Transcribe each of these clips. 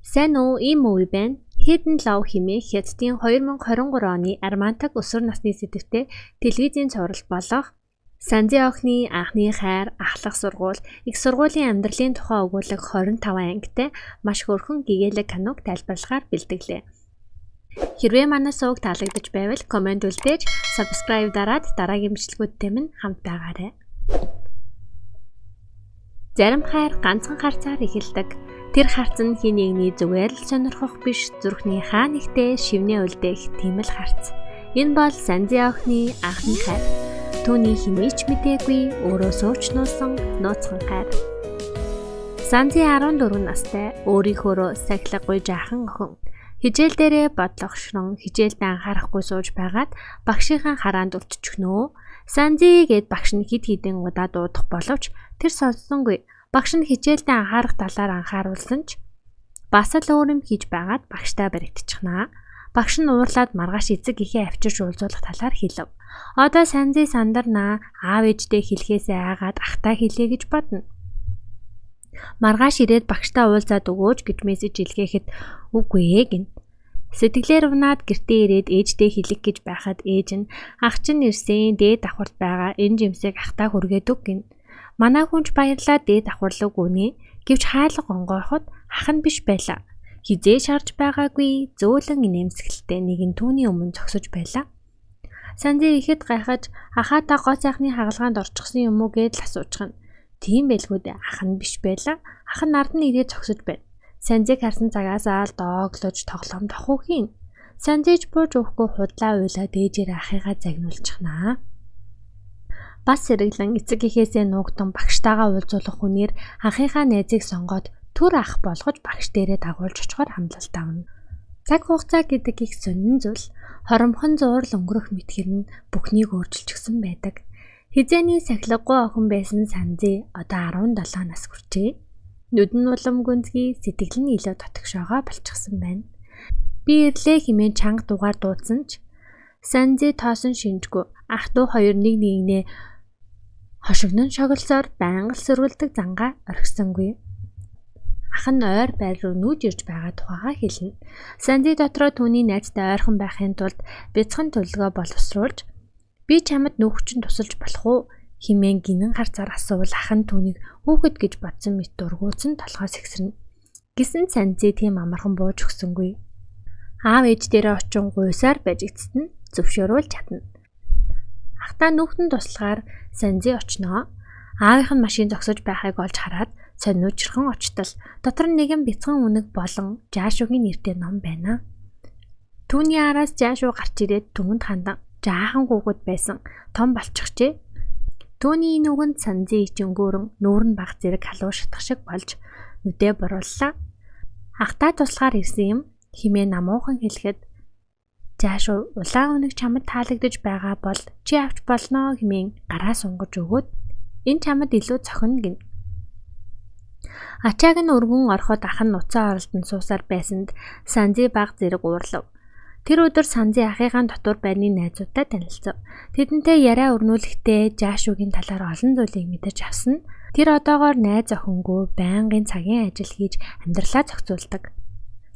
Сайн уу, ийм movie байна. Hidden Love хэмээх Хятадын 2023 оны Армантаг өсвөр насны сэдэвтэй телевизийн цуврал болох Санзи охины анхны хайр, ахлах сургууль, их сургуулийн амьдралын тухай өгүүлэх 25 ангитай маш хөөрхөн гэгээлэг киног тайлбарлахаар бэлтгэлээ. Хэрвээ манай суваг таалагдаж байвал коммент үлдээж, subscribe дараад дараагийн бичлэгүүдтэй минь хамт байгаарай. Зарим хайр ганцхан харцаар эхэлдэг. Тэр харц нь хин нэгний зүгээр л сонирхох биш, зүрхний хаа нэгтээ шивнээ үлдээх тийм л харц. Энэ бол Санзи охины анхны хайр. Түүний хэний ч мдээгүй өөрөө сууч нуусан нууцхан хайр. Санзи 14 настай, өөрийнхөөрөө сахилгагүй жаахан охин. Хичээл дээрээ бодлогошрон хичээлдээ анхаарахгүй сууж байгаад багшийнхаа хараанд өвтчихнөө. Санзи гээд багш нь хэд хэдэн удаа дуудах боловч тэр сонссонгүй. Багш нь хичээлдээ анхаарах талаар анхааруулсан ч бас л өөр юм хийж байгаад багштай баригдчихнаа. Багш нь уурлаад маргааш эцэг эхээ авчирч уулзуулах талаар хэлв. Одоо Санзи сандарнаа, аав ээждээ хэлэхээсээ айгаад ахтаа хэлье гэж бодно. Маргааш ирээд багштай уулзаад өгөөч гэж мессеж илгээхэд үгүй ээ гэнэ. Сэтгэлээр унаад гэртээ ирээд ээждээ хэлэх гэж байхад ээж нь ах чинь ирсэн, дээд давхарт байгаа энэ жимсийг ахтаа хүргээд өг гэнэ. Манай хүн ч баярлаад дээд давхарлаг гүнэ. Гэвч хаалга онгойход ах нь биш байлаа. Хизээ шарж байгаагүй зөөлөн инээмсэглэлтэй нэгэн түүний өмнө зогсож байлаа. Санзи ихэд гайхаж ахаа та гоо сайхны хагалгаанд орчихсон юм уу гэж л асуучихна. Тийм байлгүй дээ, ах нь биш байлаа. Ах нь ард нь ирээд зогсож байна. Санзиг харсан цагаасаа л дооглож тоглоом тохуу хийн. Санзиж бууж өгөхгүй худлаа уйлаад ээжээр ахыгаа загнуулчихнаа. Бас сэргэлэн эцэг эхээсээ нуугдан багштайгаа уулзуулах хүнээр ахыхаа найзыг сонгоод төр ах болгож багш дээрээ дагуулж очихоор хамлалт авна. Цаг хугацаа гэдэг их сонин зүйл хоромхон зуурал өнгөрөх мэтгэр нь бүхнийг өөрчилчихсэн байдаг. Хизээний сахилгагүй охин байсан Санзи одоо 17 нас хүрчээ. Нүд нь улам гүнзгий, сэтгэл нь илүү дотгошоогоо болчихсон байна. Би ирлээ хэмээн чанга дугаар дуудсан ч Санзи тоосон шинжгүй. Ах дүү хоёр нэг нэгнээ хошигнон шоглосоор байнга л сөргөлдөг зангаа орхисонгүй. Ах нь ойр байр руу нүүж ирж байгаа тухайгаа хэлнэ. Санзи дотроо түүний найзтай ойрхон байхын тулд бяцхан төлгөө боловсруулж би чамд нүүх чинь тусалж болох уу хэмээн гинэн харцаар асуувал ах нь түүнийг хүүхэд гэж бодсон мэт дургуутсан толгой сэгсэрнэ. Гэсэн Санзи тийм амархан бууж өгсөнгүй. Аав ээж дээрээ очин гуйсаар байж эцэст нь зөвшөөрүүлж чадна. Ахтаа нүүхтэн туслахаар Санзи очноо. Аавынх нь машин зогсож байхыг олж хараад сониучрхан очтол. Дотор нь нэгэн бяцхан үнэг болон Жаашугийн нэртэй ном байна. Түүний араас Жаашуу гарч ирээд түмэнд хандан жаахан хүүхэд байсан. Том болчихжээ. Түүний энэ үгэнд Санзи ичингүүрэн нүүр нь баг зэрэг халуун шатах шиг болж нүдээ бурууллаа. Ахтаа туслахаар ирсэн юм хэмээн намуухан хэлэхэд Жаашуу улаан үнэг чамд таалагдаж байгаа бол чи авч болно хэмээн гараа сунгаж өгөөд энэ чамд илүү цохино гэнэ. Ачааг нь өргөн ороход ах нь нуцаа оролдон суусаар байсанд Санзи баг зэрэг уурлав. Тэр өдөр Санзи ахыгаа дотуур байрны найзуудтай танилцав. Тэдэнтэй яриа өрнүүлэхдээ Жаашуугийн талаар олон зүйлийг мэдэж авсан. Тэр одоогоор найз охингүй байнгын цагийн ажил хийж амьдралаа зохицуулдаг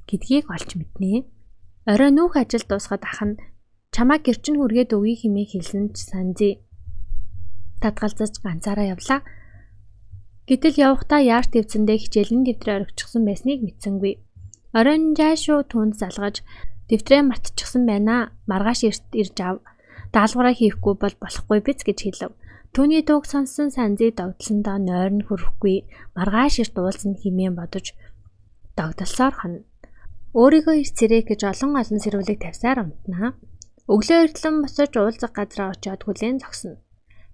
гэдгийг олж мэднэ. Орой нүүх ажил дуусахад ах нь чамайг гэрчин хүргээд өгье хэмээн хэлсэн ч Санзи татгалзаж ганцаараа явлаа. Гэтэл явахдаа яарч твцэндээ хичээлийн дэвтрээ орхичихсан байсныг мэдсэнгүй. Оройн Жаашуу түүнд залгаж дэвтрээ мартчихсан байна. Маргааш эрт ирж ав. Даалгавраа хийхгүй бол болохгүй биз гэж хэлв. Түүний дууг сонссон Санзи догдлосондоо нойр нь хүрэхгүй. Маргааш эрт уулзна хэмээн бодож догдолсоор хонно. Өөрийгөө эрт сэрээх гэж олон олон сэрүүлэг тавьсаар унтнаа. Өглөө эртлэн босож уулзах газраа очиод хүлээн зогсно.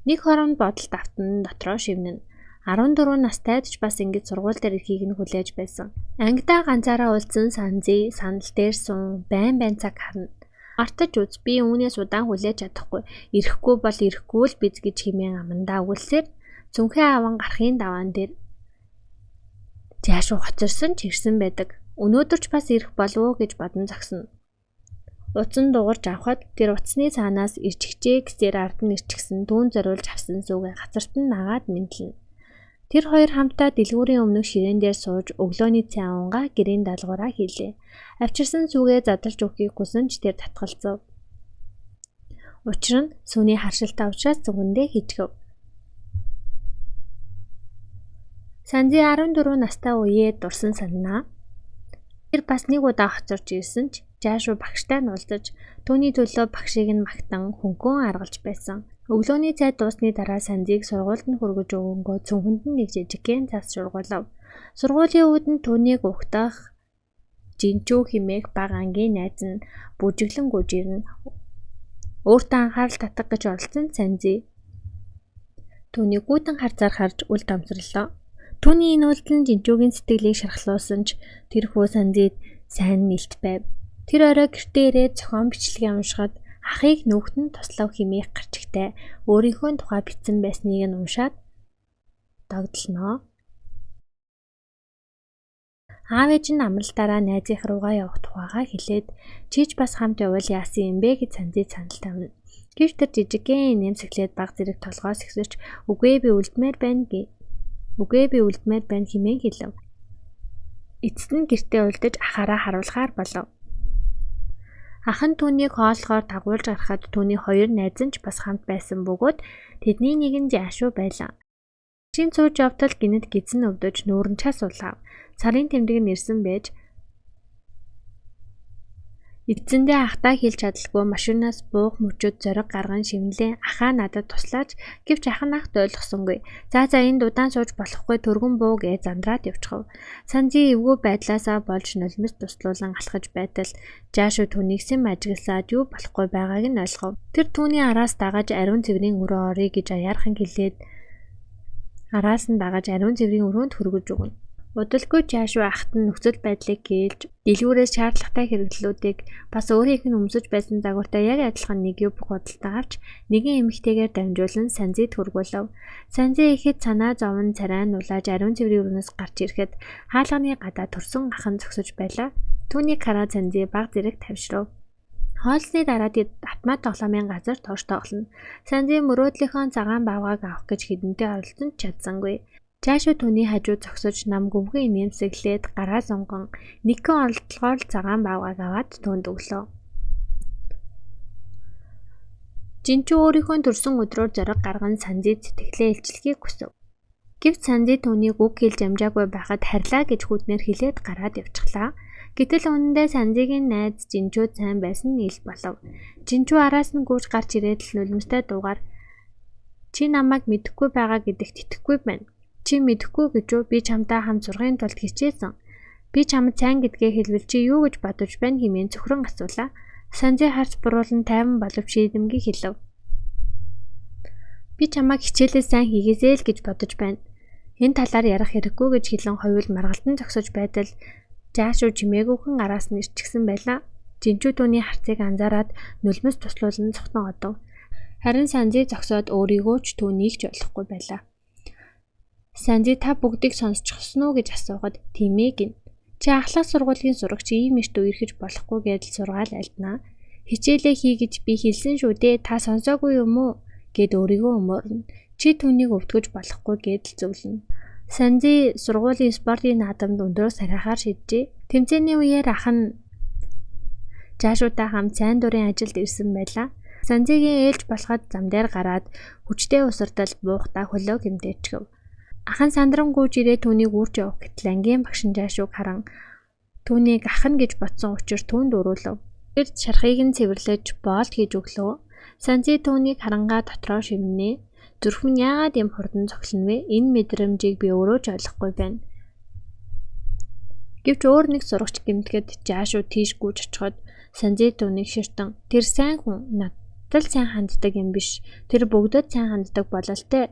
Нэг хоронд бодолд автан дотроо шивнэ. 14 настайд ч бас ингэж сургууль дээр ирэхийг нь хүлээж байсан. Ангидаа ганцаараа уулзсан Санзи сандал дээр сун байн байн цаг харна. Мартаж үз, би үүнээс удаан хүлээж чадахгүй. Ирэхгүй бол ирэхгүй л биз гэж хэмээн амандаа өгүүлсээр цүнхээ аван гарахын даваан дээр Жаашуу хоцорсон ч ирсэн байдаг. Өнөөдөр ч бас ирэх болов уу гэж бодон зогсно. Утсан дуурж авахад тэр утасны цаанаас ирчихжээ гэсээр ард нь ирчихсэн түүн зориулж авсан сүгээ газарт нь нагаад мэдлэнэ. Тэр хоёр хамтдаа дэлгүүрийн өмнөх ширээн дээр сууж өглөөний цай уунгаа гэрийн даалгавраа хийлээ. Авчирсан сүүгээ задалж өгөхийг хүсэн ч тэр татгалзав. Учир нь сүүний харшилтай учраас зүгэндээ хийчихв. Санзи 14 настай үеэ дурсан санана. Тэр бас нэг удаа хоцорч ирсэн ч Жаашуу багштай нь уулзаж түүний төлөө багшийг нь магтан хөнгөн аргалж байсан. Өглөөний цай дуусны дараа Санзиг сургуульд нь хүргэж өгөнгөө цүнхэнд нь нэг жижигхэн цас шургуулав. Сургуулийн үүдэнд түүнийг угтах Жинчүү хэмээх бага ангийн найз нь бүжиглэн гүйж ирнэ. Өөртөө анхаарал татах гэж оролдсон Санзи түүнийг гүйтэн харцаар харж үл дамсарлаа. Түүний энэ үйлдэл нь Жинчүүгийн сэтгэлийг шархлуулсан ч тэр хүү Санзид сайн нэлт байв. Тэр орой гэртээ ирээд зохион бичлэгээ уншихад ахыг нүүхт нь туслав хэмээх гарчигтай өөрийнхөө тухай бичсэн байсныг нь уншаад догдолноо. Аав ээж нь амралтаараа найзынх руугаа явах тухайгаа хэлээд чи ч бас хамт явбал яасан юм бэ гэж Санзид санал тавина. Гэвч тэр жижигхэн инээмсэглээд баг зэрэг толгоос ихсэрч үгүй би үлдмээр байна гэ. Үгүй би үлдмээр байна хэмээн хэлэв. Эцэст нь гэртээ үлдэж ахаараа харуулахаар болов. Ах нь түүнийг хооллохоор дагуулж гарахад түүний хоёр найз нь ч бас хамт байсан бөгөөд тэдний нэг нь Жаашуу байлаа. Машин сууж явтал гэнэт гидсэн өвдөж нүүрэн час улаав. Сарын тэмдэг нь ирсэн байж эцэндээ ахдаа хэлж чадалгүй машинаас буух мөчөд зориг гарган шивнэлээ. Ахаа надад туслаач гэвч ах нь ахт ойлгосонгүй. За за энд удаан сууж болохгүй түргэн буу гэж зандраад явчихав. Санзи эвгүй байдлаасаа болж нулимс туслуулан алхаж байтал Жаашуу түүнийг сэм ажигласаад юу болохгүй байгааг нь ойлгов. Тэр түүний араас дагаж ариун цэврийн өрөө оръё гэж аяархан хэлээд араас нь дагаж ариун цэврийн өрөөнд хөргөж өгнө. Удалгүй Жаашуу ахт нь нөхцөл байдлыг гэлж, дэлгүүрээс шаардлагатай хэрэглэлүүдийг бас өөрийнх нь өмсөж байсан загвартай яг адилхан нэг юбка худалдан авч нэгэн эмэгтэйгээр дамжуулан Санзид хүргүүлв. Санзи ихэд санаа зовон царай нь улааж ариун цэврийн өрөөнөөс гарч ирэхэд хаалганы гадаа төрсөн ах нь зогсож байлаа. Түүнийг хараад Санзи баг зэрэг тавшрав. Хоолсны дараа тэд автомат тоглоомын газар тоош тоглоно. Санзи мөрөөдлийнхөө цагаан баавгайг авах гэж хэдэнтэй оролдсон ч чадсангүй. Жаашуу түүний хажууд зогсож нам гүнхэн инээмсэглээд гараа сунган нэгэн оролдлогоор л цагаан баавгайг аваад түүнд өглөө. Жинчүү өөрийнхөө төрсөн өдрөөр зориг гарган Санзид сэтгэлээ илчлэхийг хүсэв. Гэвч Санзи түүнийг үг хэлж амжаагүй байхад харьлаа гэж хүйтнээр хэлээд гараад явчихлаа. Гэтэл үнэндээ Санзигийн найз Жинчүүд сайн байсан нь ил болов. Жинчүү араас нь гүйж гарч ирээд л нулимстай дуугаар чи намайг мэдэхгүй байгаа гэдэгт итгэхгүй байна. Чи мэдэхгүй гэж үү? Би чамтай хамт сурахын тулд хичээсэн. Би чамд сайн гэдгээ хэлбэл чи юу гэж бодож байна хэмээн цөхрөн асуулаа. Санзи харц буруулан тайван боловч шийдэмгий хэлэв. Би чамайг хичээлээ сайн хийгээсэй л гэж бодож байна. Энэ талаар ярих хэрэггүй гэж хэлэн хоёул маргалдан зогсож байтал Жаашуу чимээгүйхэн араас нь ирчихсэн байлаа. Жинчүү түүний харцыг анзаараад нулимс туслуулан цухтан одов. Харин Санзи зогсоод өөрийгөө ч түүнийг ч ойлгохгүй байлаа. Санзи та бүгдийг сонсчихсон уу гэж асуухад тийм ээ гин. Чи ахлах сургуулийн сурагч ийм эрт үерхэж болохгүй гэдэл сургаал альднаа. Хичээлээ хий гэж би хэлсэн шүү дээ. Та сонсоогүй юм уу? Гэд өөрийгөө өмөөрнө. Чи түүнийг өвтгөж болохгүй гэдэл зөвлөнө. Санзи сургуулийн спортын наадамд өндрөөс арайхаар шийджээ. Тэмцээний үеэр ах нь Жаашуутай хамт сайн дурын ажилд ирсэн байлаа. Санзигийн ээлж болоход зам дээр гараад хүчтэй усардал буухтаа хөлөө гэмтээчгэв. Ах нь сандран гүйж ирээ түүнийг үүрч явах гэтэл ангийн багш нь Жаашууг харан түүнийг ах нь гэж бодсон учир түүнд уруулав. Тэр шархыг нь цэвэрлэж боолт хийж өглөө. Санзи түүнийг харангаа дотроо шивнэ. Зүрх минь яагаад ийм хурдан цоглоно вэ? Энэ мэдрэмжийг би өөрөө ч ойлгохгүй байна. Гэвч өөр нэг сурагч гэмтгэд Жаашуу тийш гүйж очиход Санзи түүнийг ширтэн тэр сайн хүн надад л сайн ханддаг юм биш. Тэр бүгдэд сайн ханддаг бололтой.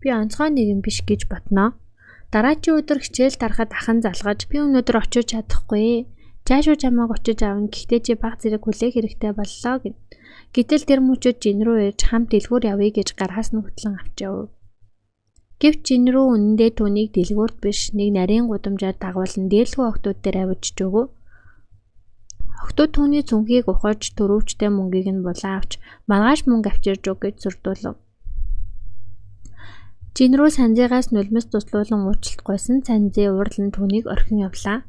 Би онцгой нэгэн биш гэж бодноо. Дараачийн өдөр хичээл тарахад ах нь залгаж би өнөөдөр очиж чадахгүй. Жаашуу чамайг очиж авна. Гэхдээ чи баг зэрэг хүлээх хэрэгтэй боллоо гэнэ. Гэтэл тэр мөчөд жин рүү ирж хамт дэлгүүр явъя гэж гараас нь хөтлөн авч явв. Гэвч жин рүү үнэндээ түүнийг дэлгүүрт биш нэг нарийн гудамжаар дагуулan дээрлэхүү охтууд дээр авчиж өгөв. Охтууд түүний цүнхийг ухаж төрөвчтэй мөнгийг нь булан авч маргааш мөнгө авчирж өг гэж зурдуулав. Жин рүү Санзигаас нулимс дуслуулан уучлалт гуйсан Санзи уурлан түүнийг орхин явлаа.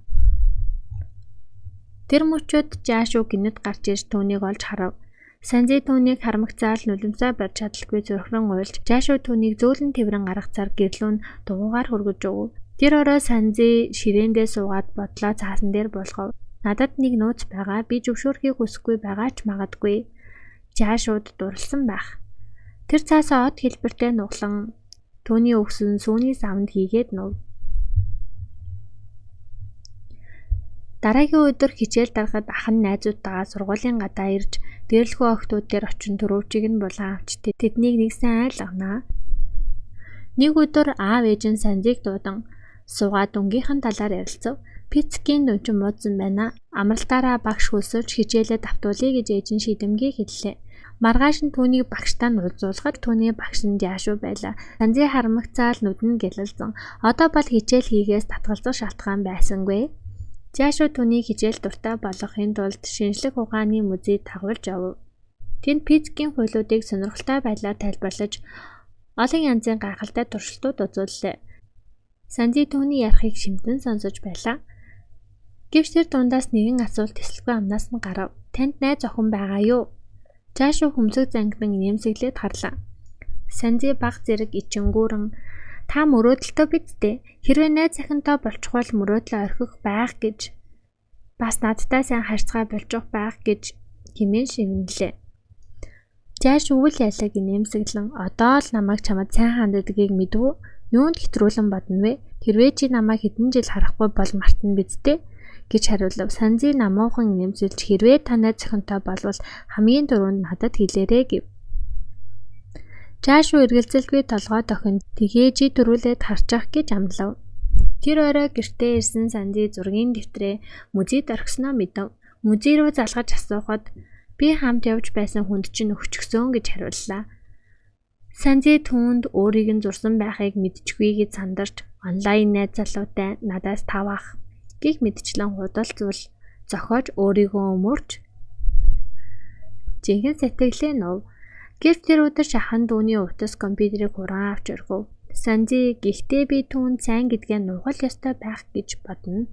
Тэр мөчөд Жаашү гэнэт гарч ирж түүнийг олж харав. Санзи түүнийг харамгацаал нулимсаа барьж чадалгүй зүрхрэн уйлж Жаашү түүнийг зөөлөн тэврэн гаргацаар гэрлүүн дугуйгаар хөргөж өгөв. Тэр орой Санзи ширээндээ суугаад бодлоо цаасан дээр буулгав. Надад нэг нууц байгаа. Би зөвшөөрөхийг хүсэхгүй байгаа ч магадгүй. Жаашууд дурлсан байх. Тэр цаасаа од хэлбэртэй нуглан түүний өгсөн сүүний савнд хийгээд нув. Дараагийн өдөр хичээл дарахад ах нь найзуудтайгаа сургуулийн гадаа ирж дээрлэхүү охидууд дээр очин түрүүчийг нь булан авч тэднийг нэгсэн айлгана. Нэг өдөр аав ээж нь Санзиг дуудан суугаад дүнгийнх нь талаар ярилцав. Физикийн дүн чинь муудсан байна. Амралтаараа багш хөлсөлж хичээлээ давтуулъя гэж ээж нь шийдэмгий хэллээ. Маргааш нь түүнийг багштай нь уулзуулахад түүний багш нь Жаашуу байлаа. Санзий харамгацаал нүд нь гялалзан. Одоо бол хичээл хийгээс татгалзах шалтгаан байсангүй. Жаашуу түүнийг хичээл дуртай болгохын тулд шинжлэх ухааны музейд дагуулж явав. Тэнд физикийн хуулиудыг сонирхолтой байдлаар тайлбарлаж олон янзын гайхалтай туршилтууд үзүүллээ. Санзи түүний ярихыг шимтэн сонсож байлаа. Гэвч тэр дундаас нэгэн асуулт тэсэлгүй амнаас нь гарав. Танд найз охин байгаа юу? Жаашуу хөмсөг зангидан инээмсэглээд харлаа. Санзи баг зэрэг ичингүүрэн та мөрөөдөлтөө биз дээ. Хэрвээ найз охинтой болчихвол мөрөөдлөө орхих байх гэж бас надтай сайн харьцгаа болчих байх гэж хэмээн шивнэлээ. Жааш үйл ялаг инээмсэглэн одоо л намайг чамд сайн ханддагыг мэдв үү? Юунд хэтрүүлэн бодно вэ? Хэрвээ чи намайг хэдэн жил харахгүй бол мартна биз дээ гэж хариулав. Санзи намуухан инээмсэлж хэрвээ та найз охинтой болвол хамгийн түрүүнд надад хэлээрэй гэв. Жаашуу эргэлзэлгүй толгой дохин тгээ чи түрүүлээд харчих гэж амлав. Тэр орой гэртээ ирсэн Санзи зургийн дэвтрээ музейд орхисноо мэдэв. Музей рүү залгаж асуухад би хамт явж байсан хүнд чинь өгчихсөн гэж хариуллаа. Санзи түүнд өөрийг нь зурсан байхыг мэдчихвээ гэж сандарч онлайн найз залуутай надаас таваах гэх мэтчлэн худал зүйл зохиож өөрийгөө өмөрч жинхэнэ сэтгэлээ нув. Гэвч тэр өдөр шахан дүүний утас компьютерийг хуран авч орхив. Санзи гэхдээ би түүнд сайн гэдгээ нуухал ёстой байх гэж бодно.